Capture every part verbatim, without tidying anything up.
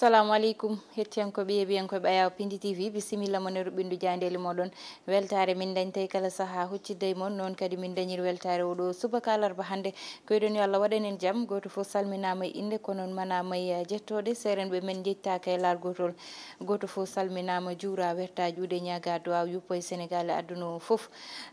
Salaamu aleykum, hettiyankooɓe, yeeɓiyankooɓe Ayaawo Pindi T V, bisimilla mon e ruɓɓindu jaandeeli mooɗon. Weltaare min dañta e kala sahaa huccidde e mon, noon kadi min dañir weltaare oɗo subaka alarba hannde. Ko eɗon yo Allah waɗan en jam, gooto fof salminaama e innde, kono on manaama e jettooɗe, seerenɓe men njettaaka e laal gootol. Gooto fof salminaama, juura, werta juuɗe, ñaaga duwaaw, yuppo e Senegaal e aduna o fof.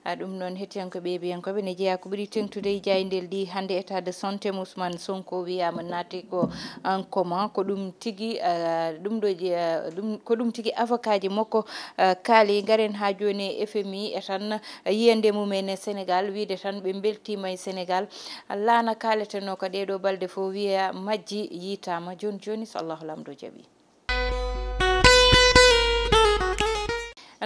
A, ɗum noon, hettiyankooɓe, yeeɓiyankooɓe, ne jeyaa ko ɓuri teeŋtude e jaayndeeli ɗi hannde. État de santé mo Ousmane Sonko wiyaama naati ko en coma. Ko ɗum tigi, a, ɗum ɗo je-, a, ɗum, ko ɗum tigi avocat ji makko, a, kaali. Ngaren haa jooni e F M I e tan yiyannde mum en e Senegaal, wiyde tan ɓe mbeltiima e Senegaal. Laana kaaletenoo ko ɗee ɗoo balɗe fof wiya majji, yiytaama. Jooni jooni, so Allahu Laamɗo jaɓii.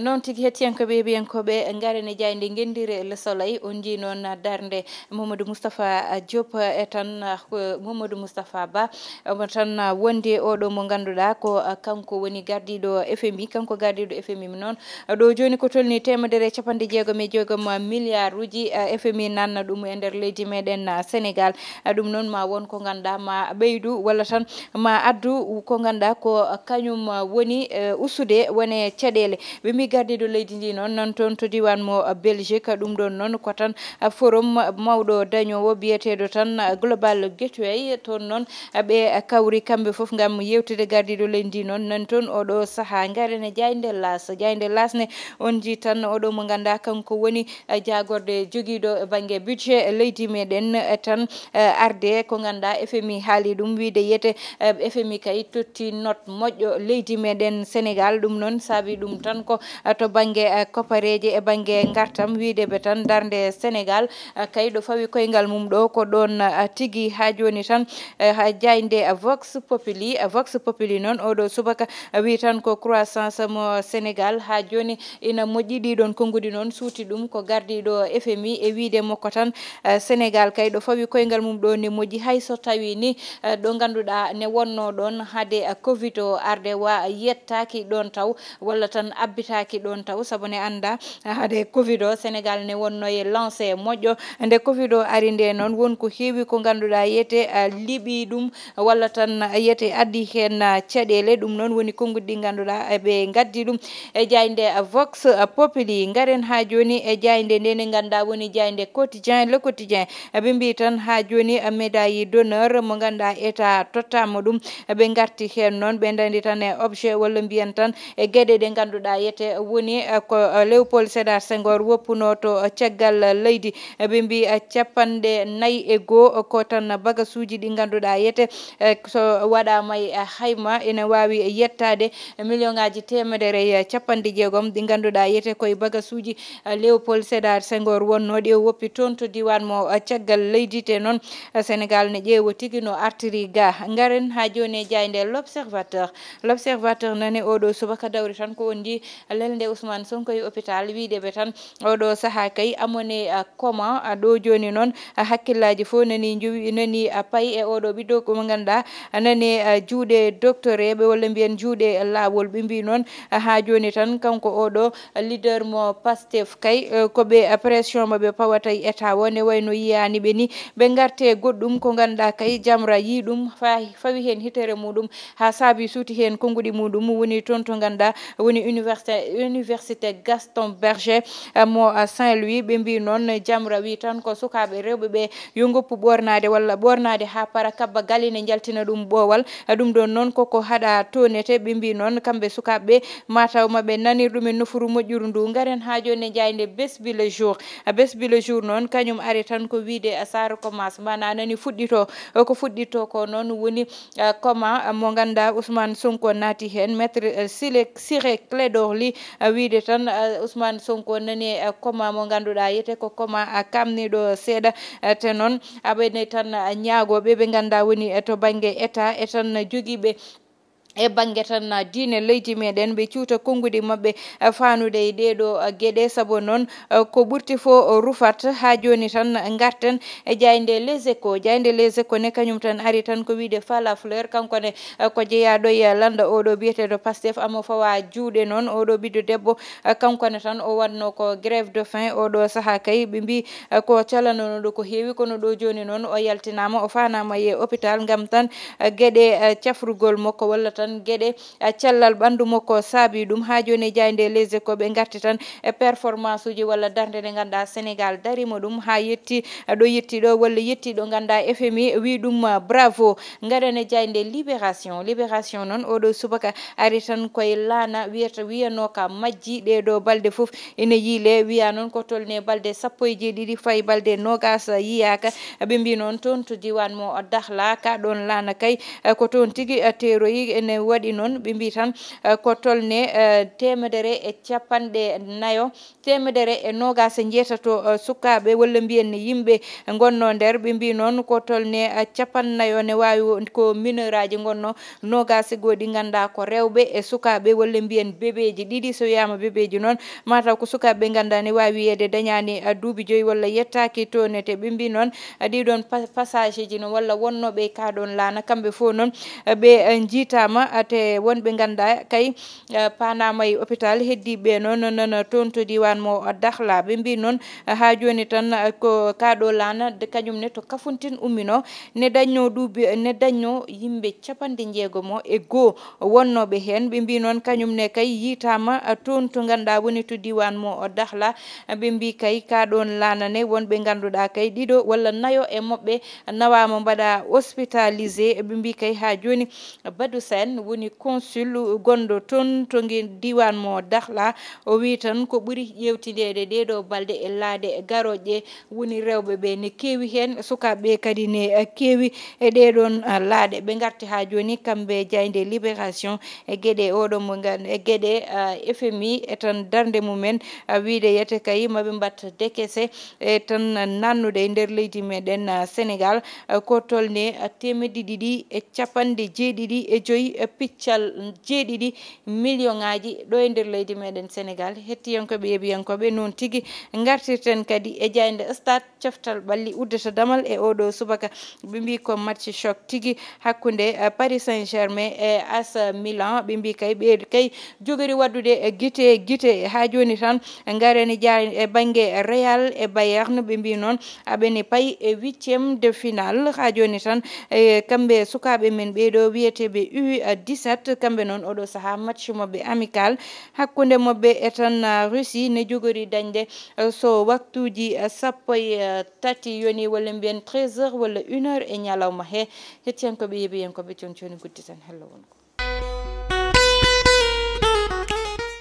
Noon tigi, hettiyankooɓe, yeeɓiyankooɓe, ngaren e jaaynde ngenndire Le Soleil. On njii noon darnde Mamadou Moustapha Diop e tan, ko Mamadou Moustapha Ba, omo tan wondi e oɗo mo ngannduɗaa ko kanko woni gardiiɗo F M I, kanko gardiiɗo F M I noon. Ɗo jooni ko tolni teemedere e capanɗe jeegom e jeegom milliard uji, eh, F M I nanna ɗum e nder leydi meɗen, eh, Senegaal. Eh, ɗum noon ma won ko ngannduɗaa ma ɓeydu walla tan ma addu ko ngannduɗaa ko kañum, eh, woni, eh, usude wone caɗeele. Ɓe mbi gardiiɗo leydi ndi noon nan toon to diiwaan mo, eh, Belgique. Ɗum ɗoon noon ko tan, eh, forum mawɗo dañoowo biyeteeɗo tan, eh, Global Gateway. Toon noon, eh, ɓe kawri kamɓe fof ngam yewtude gardiiɗo leydi ndi noon nan toon oɗo sahaa. Ngaren e jaaynde Laas. Jaaynde Laas ne on njii tan oɗo mo ngannduɗaa kanko woni, eh, jaagorde jogiiɗo e bannge budget leydi meɗen, eh, tan, eh, arde ko ngannduɗaa F M I haali ɗum wiyde yiyete, eh, F M I kay totti note moƴƴo leydi meɗen Senegaal. Ɗum noon saabi ɗum tan ko, eh, to bannge, eh, kopareeje e bannge ngartam wiyde ɓe tan darnde Senegaal, eh, kay ɗo fawi koyngal mum ɗo ko ɗoon, eh, tigi haa jooni tan, eh, haa jaaynde, eh, Vox Populi, eh, Vox Populi noon oɗo subaka, eh, wi tan ko croissance mo Senegaal haa jooni ina moƴƴi. Ɗiɗon konnguɗi noon suuti ɗum ko gardiiɗo F M I e wiyde makko tan, eh, Senegaal kay ɗo fawi koyngal mum ɗo ne moƴƴi, hay so tawii ni, eh, ɗo ngannduɗaa ne wonnoo ɗoon hade, eh, covid o arde wa yettaaki ɗoon taw, walla tan abbitaaki ɗoon taw, sabu ne anndaa hade covid o Senegaal ne wonnoo e lancé moƴƴo. Nde covid o ari nde noon won ko heewi ko ngannduɗaa yiyete, eh, liɓi ɗum walla tan yiyete addi heen, ah, caɗeele. Ɗum noon woni konnguɗi ɗi ngannduɗaa, eh, ɓe ngaddi ɗum e jaaynde, ah, Vox, ah, Populi. Ngaren haa jooni e jaaynde nde nde ngannduɗaa woni jaaynde Quotidien, Le Quotidien. Eh, ɓe mbi tan haa jooni, ah, médaille d'honneur mo ngannduɗaa état tottaama ɗum. Eh, ɓe ngarti heen noon, ɓe ndandi tan e objet walla mbiyen tan e geɗe ɗe ngannduɗaa yiyete woni, eh, ko, eh, Léopold Sédar Senghor woppunoo to, eh, caggal leydi. Eh, ɓe mbi, eh, capanɗe nayi e goo, eh, ko tan bagasuuji ɗi ngannduɗaa yiyete, eh, so waɗaama e, eh, hayma ina waawi yettaade million ŋaaji teemedere e capanɗe jeegom ɗi ngannduɗaa yiyete koye bagasuuji, eh, Léopold Sédar Senghor wonnooɗi o woppi toon to diiwaan mo, eh, caggal leydi. Te noon, eh, Senegaal ne ƴeewa tigi no artiri ga. Ngaren haa jooni e jaaynde L'Observateur. L'Observateur nani oɗo subaka dawri tan ko on njii lelde Ousmane Sonko e hôpital wiyde ɓe tan oɗo sahaa kay amone, ah, coma, ah, ɗo jooni noon, ah, hakkillaaji fof nani njowi, nani, ah, payi e oɗo ɓiɗɗo ko mo ngannduɗaa, ah, nani, ah, juuɗe doctoreɓe walla mbiyen juuɗe laawol. Ɓe mbi noon, ah, haa jooni tan kanko oɗo, ah, leader mo Pastef kay, eh, ko ɓe, ah, pression mo ɓe pawata e état o ne wayno yiyaani ɓe ni. Ɓe ngarte goɗɗum ko ngannduɗaa kay Jamra yii ɗum fa-, fawi heen hitere muɗum haa saabi suuti heen konnguɗi muɗum woni toon to ngannduɗaa woni université, Université Gaston Berger, eh, mo, eh, Saint-Louis. Ɓe mbi noon Jamra wi tan ko sukaaɓe rewɓe ɓe yo ngoppu ɓoornaade walla ɓoornaade haa para kabba galle ne njaltina ɗum ɓoowal. Eh, ɗum ɗoon noon koko haɗa toonete. Ɓe mbi noon kamɓe sukaaɓe ɓe mataw maɓɓe nanir ɗum e nofuru moƴƴuru ndu. Ngaren haa jooni e jaaynde Bés Bi Le Jour. Eh, Bés Bi Le Jour noon kañum ari tan ko wiyde, eh, Sara Komas mbaɗa nani fuɗɗito. Eh, ko fuɗɗito ko noon woni eh, coma, eh, mo ngannduɗaa Ousmane Sonko naati heen. Maître, eh, Sile-, Ciré Clédor Ly, eh, wiyde tan, eh, Ousmane Sonko nani, eh, coma mo ngannduɗaa yiyete ko coma, eh, kaamniiɗo seeɗa. Eh, te noon aɓene tan, eh, ñaagooɓe ɓe ngannduɗaa woni, eh, to bannge état e tan jogiiɓe e bannge tan, ah, diine leydi meɗen, ɓe cuuta konnguɗi maɓɓe, ah, faanude e ɗee ɗoo, ah, geɗe. Sabu noon, ah, ko ɓurti fof, ah, rufat. Haa jooni tan ngarten e jaaynde Les Échos. Jaaynde Les Échos ne kañum tan ari tan ko wiyde Fala Fleur, kanko ne, ah, ko jeyaaɗo e lannda oɗo biyeteeɗo Pastef, amo fawa juuɗe noon oɗo ɓiɗɗo debbo, ah, kanko ne tan o waɗno ko grève de faim oɗo sahaa kay. Ɓe mbi, ah, ko calanonooɗo ko heewi, kono ɗo jooni noon o yaltinaama, o faanaama e hôpital ngam tan, ah, geɗe, ah, cafrugol makko walla tan geɗe, eh, cellal ɓanndu makko saabi ɗum. Haa jooni e jaaynde Les Échos ɓe ngarti tan e performance uji walla darnde nde ngannduɗaa Sénégal darimo ɗum haa yetti, eh, ɗo yetti ɗo walla yetti ɗo ngannduɗaa F M I wi ɗum, eh, bravo. Ngaɗen e jaaynde Libération. Libération noon oɗo subaka ari tan koye laana wiyata wiyanooka majji ɗee ɗo balɗe fof ina yiile. Wiya noon ko tolni e balɗe sappo e jeeɗiɗi fayi balɗe noogaas yiyaaka. Ɓe mbi noon toon to diiwaan mo Dakhla ka ɗoon laana kay, eh, ko toon tigi, eh, teeroyi ene waɗi noon. Ɓe mbi tan, eh, ko tolne, eh, teemedere e capanɗe nayo, teemedere e noogaas e njeetato, eh, sukaaɓe walla mbiyen yimɓe ngonnoo nder. Ɓe mbi noon ko tolne, eh, capannayo ne waawi wo-, ko mineuraaji ngonnoo, noogaas e goo ɗi ngannduɗaa ko rewɓe e sukaaɓe walla mbiyen bebeeji ɗiɗi. So wiyaama bebeeji noon, mataw ko sukaaɓe ɓe ngannduɗaa ne waawi wiyeede dañaani, eh, duuɓi joyi walla yettaaki toon ete. Ɓe mbi noon, eh, ɗii ɗoon pa-, passage ji noon walla wonnooɓe e kaa ɗoon laana, kamɓe fof noon, eh, ɓe, eh, njiitaama, eh, te wonɓe ngannduɗaa kay, eh, paanaama e hôpital, heddiiɓe noon, noon, noon, toon to diiwaan mo Dakhla. Ɓe mbi noon, eh, haa jooni tan, eh, ko kaa ɗo laana, de, kañum ne to Kafountine umminoo, ne dañnoo duuɓi, ne dañnoo yimɓe capanɗe jeegomo e goo wonnooɓe heen. Ɓe mbi noon kañum ne kay yiitaama, eh, toon to ngannduɗaa woni to diiwaan mo Dakhla. Ɓe mbi kay kaa ɗoon laana ne wonɓe ngannduɗaa kay ɗiɗo walla nayo e moɓɓe nawaama mbaɗa hospitalisé. Ɓe mbi kay haa jooni Badou Sène woni consul gonɗo toon to nge-, diiwaan mo Dakhla. O wi tan ko ɓuri ƴeewtindeede ɗee ɗo balɗe e laaɗe garooje woni rewɓe ɓe ne keewi heen, sukaaɓe ɓe kadi ne, eh, keewi e ɗee ɗoon, eh, laaɗe. Ɓe ngarti haa jooni kamɓe jaaynde Libération e geɗe oɗo mo ngan-, e geɗe, eh, F M I e tan darnde mumen, eh, wiide yete kay maɓe mbatta dekese e tan nannude e nder leydi meɗen, eh, Sénégal, eh, ko tolne, eh, teemedde ɗiɗi e capanɗe jeeɗiɗi e joyi, eh, piccal jeeɗiɗi million ŋaaji ɗo e nder leydi meɗen Sénégal. Hettiyankoɓe, yeeɓiyankoɓe, noon tigi ngartirten kadi e jaaynde Stade, coftal ɓalli uddata damal e oɗo subaka. Ɓe mbi ko match choc tigi hakkunde, eh, Paris Saint-Germain e A C Milan. Ɓe mbi kay ɓe kay jogori waɗdude, eh, gite, gite haa jooni tan. Ngaren jaa e bannge Real e Bayern, ɓe mbi noon aɓene payi e huitième de finale. Haa jooni tan, e kamɓe sukaaɓe men ɓee ɗo wiyeteeɓe U dix-sept, kamɓe noon oɗo sahaa match maɓɓe amical hakkunde maɓɓe e tan, ah, Russie ne jogori dañde, eh, so waktuuji, eh, sappo e, eh, tati yoni walla mbiyen treize heures walla une heure e ñalawma he. Hettiyankoɓe, yeeɓiyankoɓe, jooni jooni gudditen hello wongo.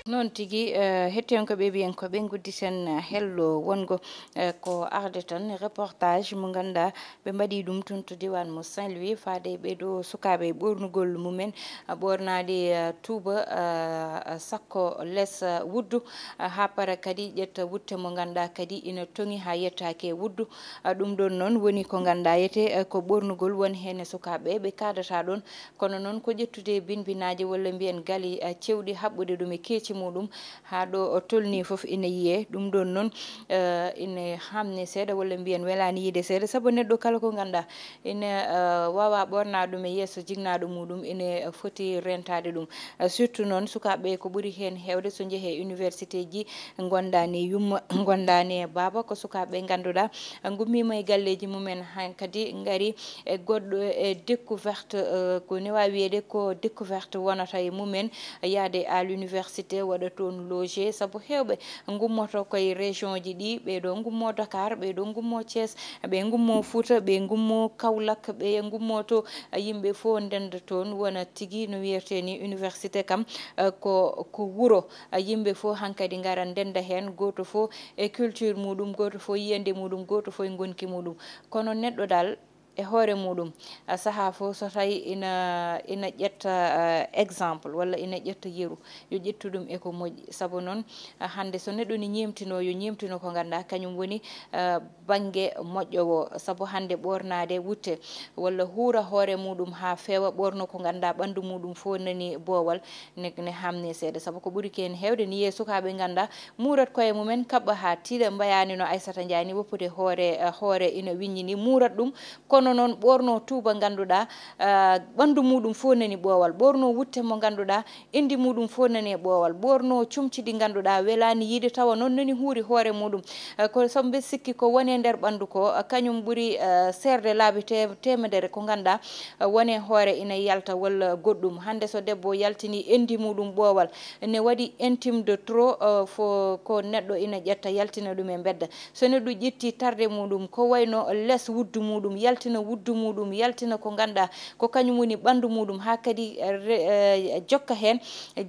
Noon tigi, eh, hettiyankoɓe, yeeɓiyankoɓe, gudditen, eh, hello wongo, eh, ko arde tan reportage mo ngannduɗaa ɓe mbaɗi ɗum toon to diiwaan mo Saint-Louis, faade e ɓee ɗo sukaaɓe e ɓoornugol mumen, eh, ɓoornaade, eh, tuuba, eh, sakko les, eh, wuddu, eh, haa para kadi ƴetta wutte mo ngannduɗaa kadi ina toŋi haa yettaaki e wuddu. Eh, ɗum ɗoon noon woni ko ngannduɗaa yete, eh, ko ɓoornugol won heen e sukaaɓe ɓe kaadata ɗoon. Kono noon ko ƴettude binbinaaje walla mbiyen gali, eh, cewɗi haɓɓude ɗum e keeci muɗum haa ɗo o tolnii fof ina yiyee. Ɗum ɗoon noon, eh, ina haamni seeɗa walla mbiyen welaani yiide seeɗa, sabu neɗɗo kala ko ngannduɗaa ina, eh, waawaa ɓoornaa ɗum e yeeso jinnaaɗo muɗum ina foti rentaade ɗum. Eh, surtout noon sukaaɓe ko ɓuri heen heewde so njehee université ji, ngondaani yumma, ngondaani e baaba, ko sukaaɓe ngannduɗaa ngummiima e galleeji mumen hankadi ngari e goɗɗo e découverte, eh, ko ne waawi wiyeede ko découverte wonata e mumen, yaade à l'université, waɗa toon logé, sabu heewɓe ngummoto koye région ji ɗi, ɓee ɗo ngummo Dakar, ɓee ɗo ngummo Thiès, ɓe ngummo Fouta, ɓe ngummo Kaolack, ɓe ngummo to, eh, yimɓe fof ndenda toon, wona tigi no wiyertee ni université kam, eh, ko, ko wuro, eh, yimɓe fof hankadi ngara ndenda heen, gooto fof e culture muɗum, gooto fof yiyannde muɗum, gooto fof e ngonki muɗum. Kono neɗɗo dal e hoore muɗum, a, sahaa fof so tawi ina, ina ƴetta, a, exemple walla ina ƴetta yeru, yo ƴettu ɗum e ko moƴƴi. Sabu noon, a, hannde so neɗɗo ne ñeemtinoo, yo ñeemtino ko ngannduɗaa kañum woni, a, bannge moƴƴo o. Sabu hannde ɓoornaade wutte walla huura hoore muɗum haa feewa, ɓoorno ko ngannduɗaa ɓanndu muɗum fof nani boowal, ne, ne haamni seeɗa. Sabu ko ɓuri keen heewde ni yee sukaaɓe ngannduɗaa muurat koye mumen, kaɓɓa haa tiiɗa, mbayaani no Aissata Ndiaye ni, woppude hoore, a, hoore ina wiññi ni, muurat ɗum. Kono noon ɓoorno tuuba ngannduɗaa, ah, ɓanndu muɗum fof nani ɓoowal. Ɓoorno wutte mo ngannduɗaa, enndi muɗum fof nani e ɓoowal. Ɓoorno comci ɗi ngannduɗaa welaani yiide, tawa noon nani huuri hoore muɗum. Ah, ko so mbe sikki ko woni e nder ɓanndu ko, ah, kañum ɓuri, ah, seerde laabi te-, teemedere ko ngannduɗaa, ah, woni e hoore ina yalta walla goɗɗum. Hannde so debbo yaltini enndi muɗum ɓoowal, ne waɗi intime de trop, ah, fo ko neɗɗo ina ƴetta yaltina ɗum e mbedda. So neɗɗo ƴetti tarde muɗum, ko wayno les wuddu muɗum, yaltina wuddu muɗum, yaltina ko ngannduɗaa ko kañum woni ɓanndu muɗum, haa kadi re-, eh, jokka heen,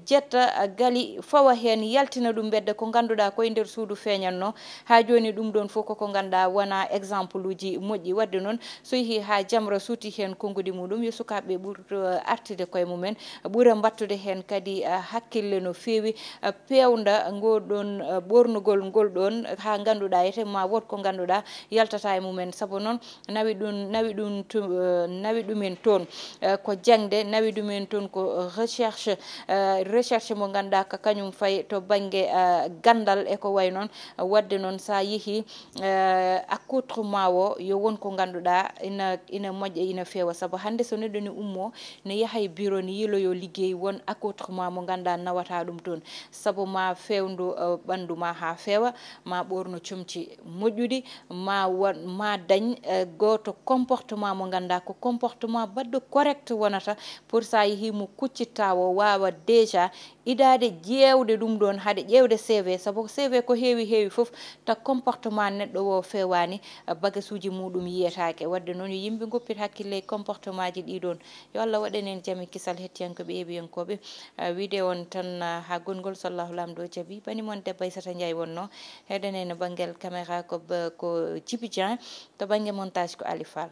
jetta gali, fawa heen, yaltina ɗum mbedda ko ngannduɗaa ko e nder suudu feeñatno. Haa jooni ɗum ɗoon fof koko ngannduɗaa wona exemple uji moƴƴi. Waɗde noon, so yehi haa jamra suuti heen konnguɗi muɗum, yo sukaaɓe ɓurto artude koye mumen, ɓura mbattude heen kadi, ah, hakkille no feewi, ah, peewnda ngol ɗoon, ah, ɓoornugol ngol ɗoon, haa ngannduɗaa ete ma wood ko ngannduɗaa yaltata e mumen. Sabu noon nawi ɗum, nawi ɗum tu-, eh, nawi ɗumen toon, eh, ko jaŋde, nawi ɗumen toon ko recherche, eh, recherche mo ngannduɗaa ka kañum fayi to bannge, eh, ganndal e ko wayi noon. Waɗde noon, so a yehi, eh, accoutrement o yo won ko ngannduɗaa ina, ina moƴƴa, ina feewa. Sabu hannde so neɗɗo ne ummoo, ne yaha e bureau, ne yiiloyoo liggey, won accoutrement mo ngannduɗaa nawata ɗum toon. Sabu ma feewndu, eh, ɓanndu ma haa feewa, ma ɓoorno comci moƴƴuɗi, ma wa-, ma dañ, eh, gooto comportement mo ngannduɗaa ko comportement baɗɗo correct wonata, pour so a yehi mo kuccittaa o waawa déjà idaade ƴeewde ɗum ɗoon, hade ƴeewde C V, sabu ko C V ko heewi heewi fof, ta comportement neɗɗo o feewaani, eh, bagasuuji muɗum yiyetaake. Waɗde noon yo yimɓe ngoppir hakkille e comportement ji ɗi ɗoon. Yo Allah waɗan en jam e kisal hettiyankooɓe e yeeɓiyankooɓe. Eh, wiide on tan, eh, haa gongol so Allahu Laamɗo jaɓi. Bani mon debbo Aissata Ndiaye wonno. Heɗen en banngal caméra ko ba-, ko Djiby Dieng, to bannge montage ko Ali Fall.